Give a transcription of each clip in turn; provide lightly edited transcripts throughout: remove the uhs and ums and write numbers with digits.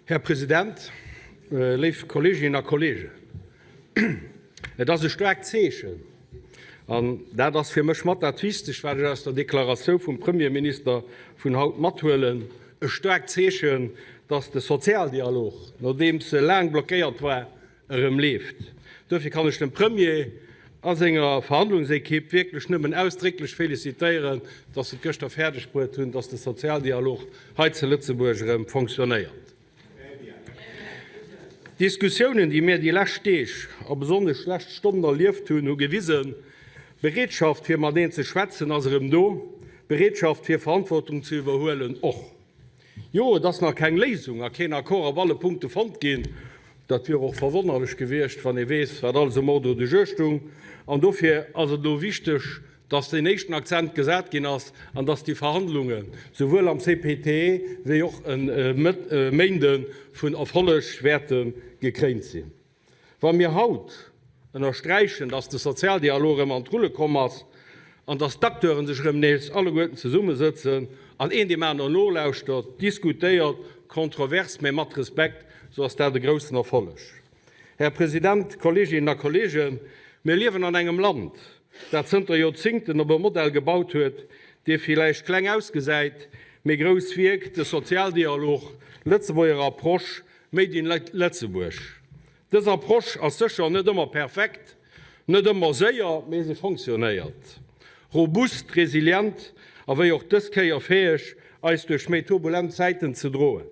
Här President, léif Kolleeginnen a Kolleegen, et ass e staarkt Zeechen, an dat ass fir mech mat dat Wichtegst, wat ech aus der Deklaratioun vum Premierminister vun haut mathuelen, e staarkt Zeechen, dass de Sozialdialog, nodeems e laang blockéiert war, erëm leeft. Duerfir kann ech dem Premier a senger Verhandlungsekipp wierklech nëmmen ausdrécklech felicitéieren, dass se et gëschter fäerdeg bruet hunn, dass de Sozialdialog hei zu Lëtzebuerg erëm fonctionnéiert. D'Diskussiounen, déi mir déi lescht Deeg a besonnesch lescht Stonnen erlieft hunn, hu gewisen, D'Bereetschaft, fir mateneen ze schwätzen, ass erëm do, d'Bereetschaft, fir Verantwortung ze iwwerhuelen, och. Jo, et ass nach keng Léisung a keen Accord op alle Punkte fonnt ginn. Dat wier och verwonnerlech gewiescht, wann ee weess, wat alles um Ordre du jour stung. An dofir ass et elo wichteg, dass deen éischten Akzent gesat ginn ass an dass déi Verhandlungen souwuel am CPTE wéi och e Méinde vun Erfolleg wäerte gekréint sinn. Wa mir haut ënnersträichen, dass de Sozialdialog erëm an d'Rulle komm ass an dass d'Acteuren sech erëm nees alleguerten zesummesëtzen an een deem aneren nolauschtert, diskutéiert, kontrovers, mä mat Respekt, sou ass dat e groussen Erfolleg. Här President, Kolleeginnen a Kolleegen, mir liewen an engem Land, dat zënter Joerzingten op e Modell gebaut huet, dee villäicht kleng ausgesäit, mee grouss wierkt, de Sozialdialog, Lëtzebuerger Approche, Made in Lëtzebuerg. Dës Approche ass sécher net ëmmer perfekt, net ëmmer séier, mee se fonctionnéiert. Robust, resilient a wéi och dës Kéier fäeg, eis duerch méi turbulent Zäiten ze droen.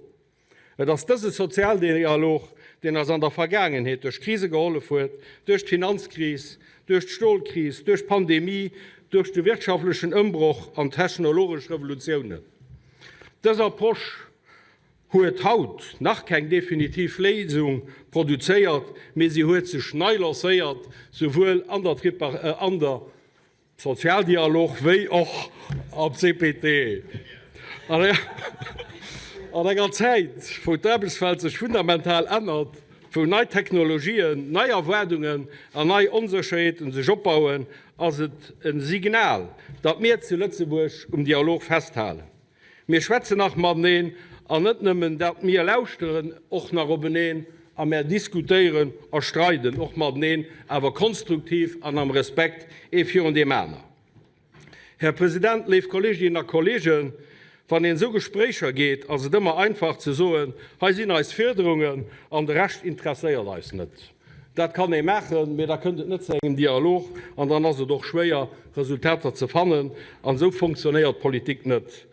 Et ass dëse Sozialdialog, deen eis an der Vergaangenheet duerch Krise gehollef huet, duerch d'Finanzkris, duerch d'Stolkris, duerch d'Pandemie, duerch de wirtschaftlechen Ëmbroch an technologesch Revolutiounen. Dës Approche huet haut nach keng definitiv Léisung produzéiert, mee si huet sech nei lancéiert, souwuel an der an der Sozialdialog wéi och am CPTE. An enger Zäit, wou d'Aarbechtswelt sech fundamental ännert, wou nei Technologien, nei Erwaardungen an nei Onsécherheeten sech opbauen, ass et e Signal, datt mir zu Lëtzebuerg um Dialog festhalen. Mir schwätzen nach mateneen, an net nëmmen dat, mir lauschteren och nach openeen a mär diskutéieren a streiden och mateneen, awer konstruktiv an am Respekt ee virun deem aner. Här President, léif Kolleeginnen a Kolleegen, wann een esou Gespréicher geet, ass et ëmmer einfach ze soen, hei sinn eis Fuerderungen an de Rescht interesséiert eis net. Dat kann ee maachen, mee da kënnt et net zu engem Dialog an dann ass et och schwéier, Resultater ze fannen. An esou fonctionnéiert Politik net.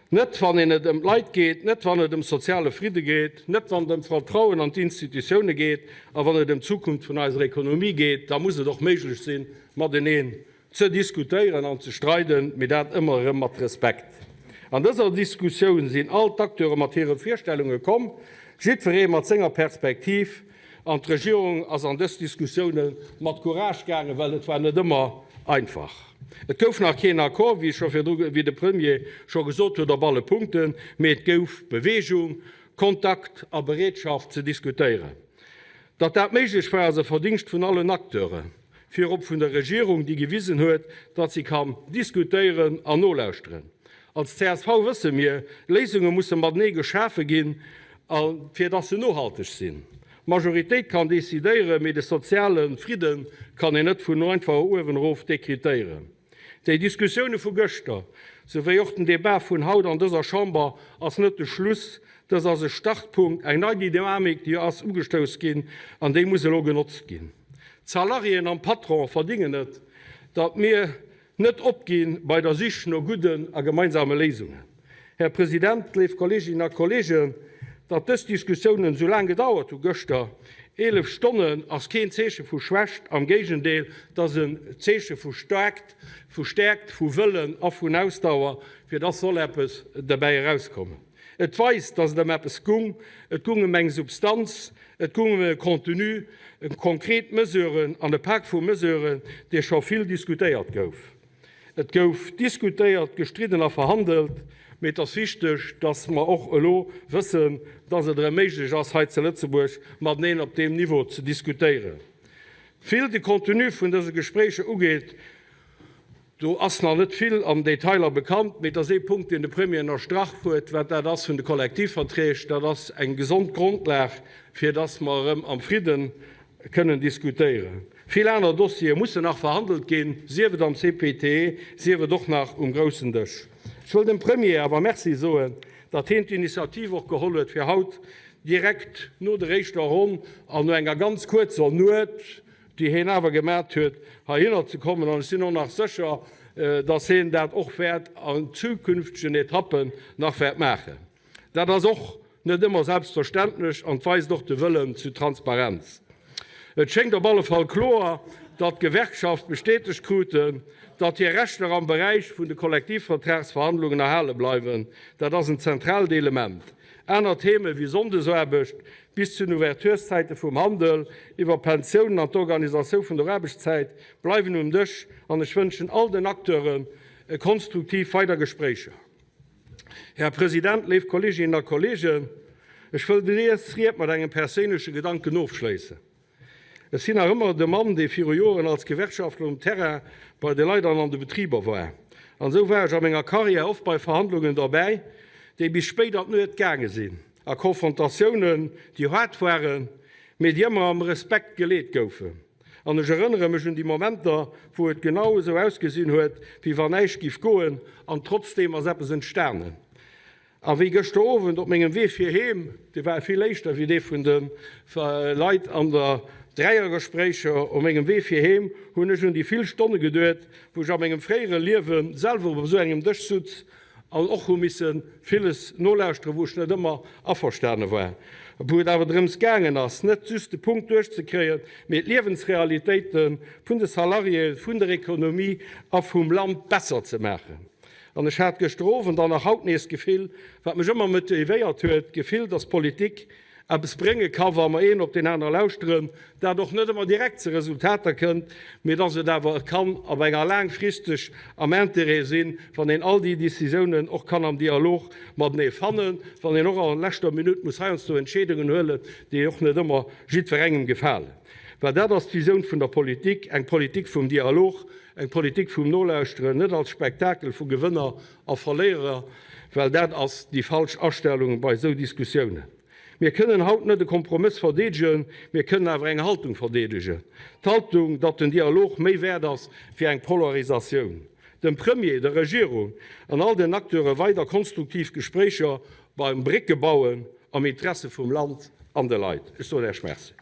Net wann een et ëm d'Leit geet, net wann et ëm soziale Fridde geet, net wann et ëm d'Vertrauen an d'Institutioune geet a wann et ëm d'Zukunft vun eiser Ekonomie geet. Da muss et och méiglech sinn, mateneen Ze diskutéieren an ze streiden, mee dat ëmmer erëm mat Respekt. An dëser Diskussioun sinn all d'Acteure mat hire Virstellunge komm, jiddweree mat senger Perspektiv, an d'Regierung ass an dës Diskussioune mat Courage gaangen, well et war net ëmmer einfach. Et gouf nach keen Accord, wéi scho virdru, wéi de Premier scho gesot huet, op alle Punkten, mee et gouf Beweegung, Kontakt a Bereetschaft ze diskutéieren. Datt dat méiglech war, ass e Verdingscht vun allen Acteuren. Virop vun der Regierung, déi gewisen huet, datt si kann diskutéieren an nolauschteren. Als csv wësse mir, Léisunge musse matenee geschafe ginn, a fir datt se nohalteg sinn. D'Majoritéit kann decidéieren, mee de soziale Fridde kann een net vun einfach uewen erof dekretéieren. Déi Diskussioune vu gëschter, souwéi och den Debat vun haut an dëser Chamber ass net de Schluss, dës ass e Startpunkt, eng nei Dynamik, déi ass ugestouss ginn an déi muss elo genotzt ginn. D'Salariéen an d'Patronen verdingen et, datt mir net opgi bei der Sich no gudden a gemeinsame Léisungen. Här President, léif Kolleeginnen a Kolleegen, datt dës Diskussiounen esou laang gedauert hu gëschter, 11 Stonnen, ass keen Zeeche vu Schwächt, am Géigendeel, et ass en Zeeche vu Staarkt, vu Stäerkt, vu Wëllen a vun Ausdauer, fir dass soll eppes derbäi erauskommen. Et weist, datt et ëm eppes gung, et gung ëm eng Substanz, et gung ëm e Contenu, ëm konkret Mesuren an e Pak vu Mesuren, dee scho vill diskutéiert gouf. Et gouf diskutéiert, gestridden a verhandelt, mee et ass wichteg, dass mer och elo wëssen, dass et erëm méiglech ass, hei zu Lëtzebuerg mateneen op deem Niveau ze diskutéieren. Vill de Contenu vun dëse Gespréicher ugeet. Do ass nach net vill an Detailer bekannt, mee et ass ee Punkt, deen de Premier ënnerstrach huet, wat dat ass vun de Kollektivverträg. Dat ass eng gesond Grondlag, fir dass mer erëm am Fridden kënnen diskutéieren. Vill aner Dossiere mussen nach verhandelt ginn, sief et am CPTE, sief et och nach um groussen Dësch. Ech wëll dem Premier awer Merci soen, datt hien d'Initiativ och geholl huet, fir haut direkt no der éischter Ronn an no enger ganz kuerzer Nuet, déi hien awer gemat huet, heihinner ze kommen. An ech sinn och nach sécher, datt hien dat och wäert an zukünftegen Etappen nach wäert maachen. Dat ass och net ëmmer selbstverständlech an weist och de Wëllen zu Transparenz. Et schéngt op alle Fall kloer, datt d'Gewerkschaft bestätegt kruten, datt hir Rechter am Beräich vun de Kollektivvertragsverhandlungen erhale bleiwen. Dat ass en zentraalt Element. Aner Theme wéi Sonndesaarbecht bis zu den Ouvertureszäite vum Handel, iwwer Pensiounen an d'Organisatioun vun der Aarbechtszäit bleiwen um Dësch an ech wënschen all den Acteure konstruktiv weider Gespréicher. Här President, léif Kolleeginnen a Kolleegen, ech wëll dës Ried mat engem perséinleche Gedanken ofschléissen. Ech sinn nach ëmmer de Mann, dee viru Joren als Gewerkschaftler um Terrain bei de Leit an an de Betriber war. An esou war ech a menger Karriär oft bei Verhandlungen derbäi, déi bis spéit an d'Nuet gaange sinn, a Konfrontatiounen, déi haart waren, mee déi ëmmer am Respekt geleet goufen. An ech erënnere mech un déi Momenter, wou et genau esou ausgesinn huet, wéi wann näischt giff goen, an trotzdeem ass eppes entstanen. A wéi gëschter Owend op mengem Wee fir heem, dee war vill éischter wéi dee vun de Leit an der Dräiergespréicher, op mengem Wee fir heem hunn ech un déi vill Stonne geduet, wou ech a mengem fréiere Liewe selwer op esou engem Dësch sutz an och hu misse villes nolauschteren, wou ech net ëmmer averstane war, wou et awer drëms gaangen ass, net just de Punkt duerchzekréien, mee d'Liewensrealitéite vun de Salariéen, vun der Ekonomie a vum Land besser ze maachen. An ech hat gëschter Owend an nach haut nees d'Gefill, wat mech ëmmer motivéiert huet, d'Gefill, dass Politik eppes brénge ka wa mer een op deen aner lauschteren, dat och net ëmmer direkt zu Resultater kënnt, mee dass et awer kann op enger laangfristeg am Intérêt sinn, wann een all déi Décisiounen och kann am Dialog matenee fannen, wann een och a leschter Minutt muss heiansdo Entscheedungen huelen, déi och net ëmmer jiddwerengem gefalen. Well dat ass d'Visioun vun der Politik, eng Politik vum Dialog, Eng Politik vum Nolauschteren, net als Spektakel vu Gewënner a Verléierer, well dat ass déi falsch Astellung bei esou Diskussiounen. Mir kënnen haut net e Kompromëss verdeedegen, mir kënnen awer eng Haltung verdeedegen, d'Haltung, datt den Dialog méi wäert ass wéi eng Polarisatioun. Dem Premier, der Regierung an all den Acteure weider konstruktiv Gespréicher beim Bréckebauen am Interesse vum Land an de Leit. Ech soen Iech Merci.